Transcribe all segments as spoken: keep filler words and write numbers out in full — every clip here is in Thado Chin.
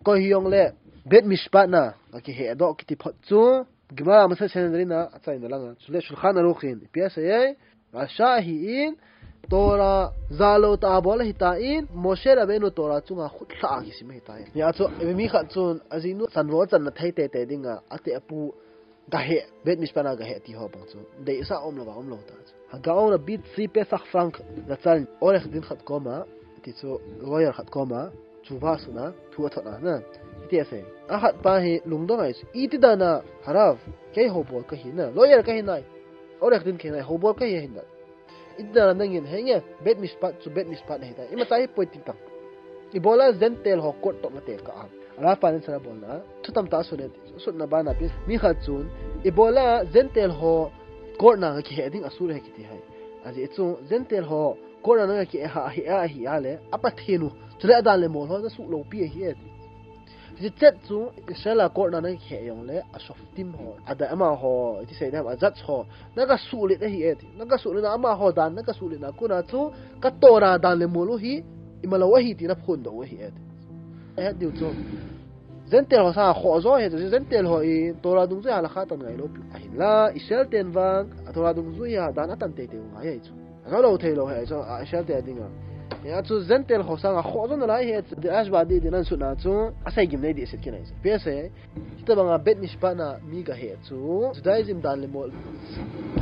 Koi hijongle, Bet Mishpat na, akihedoh kiti phot chu, Gemara Maset Sanhedrin a, achaina langa. Chule Shulchan Aruch in, ipi asei e, Rasha ahin, Torah jalou tah a bol ahitan, Moshe Rabbeinu Torah chunga khut lha a kisim ahitan. Hia chu, mi khat chun, ajinu chanvo achanna thei teitei dinga, ate apu, gahe, Bet Mishpat na gahe ti ho bang chu. Deisah umlou va umlou ta chu. Hagaon Rabbi Tzvi Pesach Frank Zatzal, Orehdin khat koma, ti chu lawyer khat koma, tshuva sunna, thu athotna, na. Iti asei. Akhat pa hi lungdong ahi chu. Iti dana, Harav, kei hobol kahi na. Lawyer kahi nai. Orehdin kahi nai, hobol kahi ahi na. Iti dana nangin, henge, Bet Mishpat chu Bet Mishpat ahitai. Imacha hi poi ti tang. Ibola Gentile ho court toh nate ka a. Ara panin sara bolna. Thutam ta sune, sutna bana pi. Mi khat chun. Ibola Gentile ho court na kihe ding asur he kiti hai. Ajeh chu Gentile ho court na kihe ha, hi a, hi a le. A Pathen u. Chule adan le mol ho na suh lou pi ahi e. Hichet chu Israel a court na na kihe jongle, a Shoftim ho, a da amaho, iti sei dem, a judge ho, na kasuhlet ahi e ti. Na kasuhlet na amaho dan, na kasuhlet na kona chu, ka Torah dan le mol u hi, imalou ahi ti na phondoh u ahi e ti. Ahet diu chu. Gentile ho sanga khoh jo ahi chu, Gentile ho in Torah dungjuiya halakha atan ngailou pi. Ahinla, Israel ten vang, a Torah dungjuiya dan atan teitei u ngai ahi chu. Ajo lou thei lou ahi chu, a Israel te dinga. Hia chu Gentile ho sanga khoh jo nalai ahi chu, Ashba di din asutna chu, asei gim nei di sit kinai chu. Ipi asei, Hitabanga Bet Mishpat na mi gahe chu, Judaism dan le mol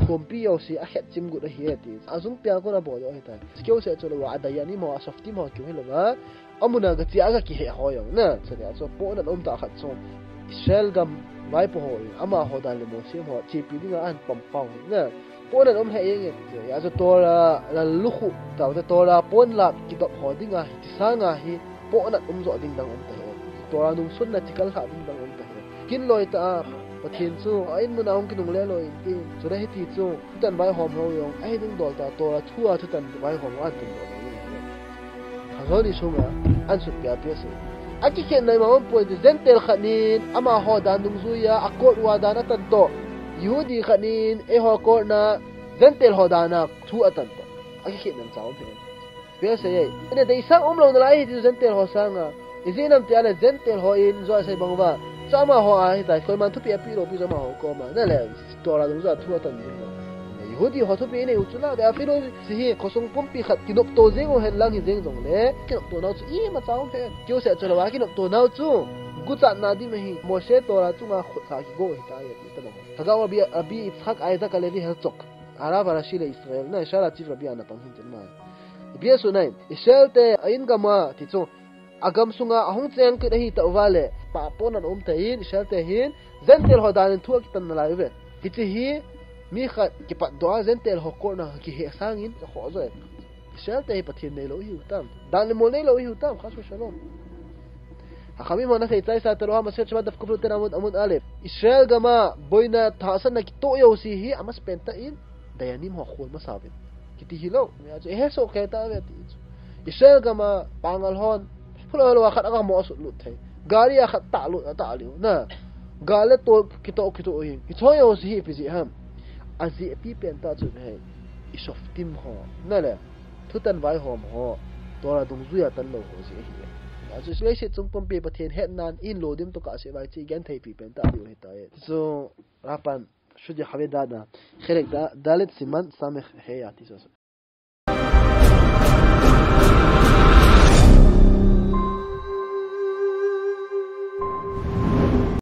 khompi jouse akhetchim got ahi e ti. Ajung pia kona bol jo ahitai. Keu seh chu louva, a Dayanim ho, a Shoftim ho keu hilouva. Amuna gache a gakihe ho jong na. Chule chu pohnat um tah khat chu. Israel gam vaipo ho in, amaho dan le mol sem ho, chepi dinga ahin pom pau hi na. Pohnat um lheh jenge ti chu. Hia chu Torah lallukhuh, tah chu Torah ponlap kidop ho dinga, hiche sanga hi pohnat um jo ding dang um ta hi. Torah nungsunna chikal lhah ding dang um ta hi. Kin loi tah a, Pathen chu a in muna hung kinungle loi in ti. Chule hiti chu, thutan vaihom ho jong, ahi ding dol tah, Torah thu a thutan vaihom ho a thutan dol loi in. Khazo ni sunga, an sut pia pia se. Akikhen nai ma um poi ti, Gentile khat in, amaho dan dungjuiya, a court uva dan atan toh. Yehudi khat in, eiho court na, Gentile ho dan a thu atan toh. Akikhen nai cha um poi. Ipi asei e. Ina deisah umlou nalai ahi ti Gentile ho sanga. Ijeh inem itile Gentile ho in jo asei bang uva. Chu amaho ahitai, koiman thupeh apeh lou pi chu amaho koma. Na le, Torah dungjuiya thu atan ding. Yehudi ho thupeh inei u chu la, be afi lou si hi, khosung pumpi khat kinopto jeng u hen lang hijeng jongle. Kinopto nau chu imacha um hen. Keu seh chu louva kinopto nau chu. Guchatna ding ahi. Moshe Torah chunga khut lha kigo ahitai ti tabang. Hagao Rabbi, Rabbi Yitzhak Isaac HaLevi Herzog. Arav Arashi le Israel, na Israel a chief rabbi ana pang hin tin ma. Ipi asut nai, Israel te a in gam a, ti chu, a gam sunga ahung cheng kit ahi tah uva le, pa pohnat um tah in, Israel te hin, Gentile ho dan in thu akitan nalai uve. Hiche hi, mi khat kipatdoh a, Gentile ho court na kihe sangin, akhoh jo e. Israel te hi Pathen neilou ihiu tam. Dan le mol neilou ihiu tam, chas v'shalom. Hachachamim hon asei chai sa tah uva, Maset Shamot daf kufluten amud, amud alef. Israel gam a, boina tahsanna kitoh jouse hi, amasapen tah in, Dayanim ho khol masa uvin. Kiti hilou, mi a chu, ehe soh kei tauve ti chu. Israel gam a, pangal hon, phulou lou a khat aga mo asut lut thei. Gari a khat tah lut, atah liu, na. Gal le tol kitoh, kitoh hi. Hiche jouse hi ipi jeh ham. Ajeh pipen tah chu hi. I Shoftim ho, na le. Thutan vaihom ho, Torah dungjuiya tan lou ho jeh ahi. Achu leiset chung pumpi Pathen hetnan in lodim toh kah se vai chi genthei pipen tah diu ahitai. Chu Rapan, Shudi Havedat na, Khelek da, Dalet Siman Sameh He a ti chu.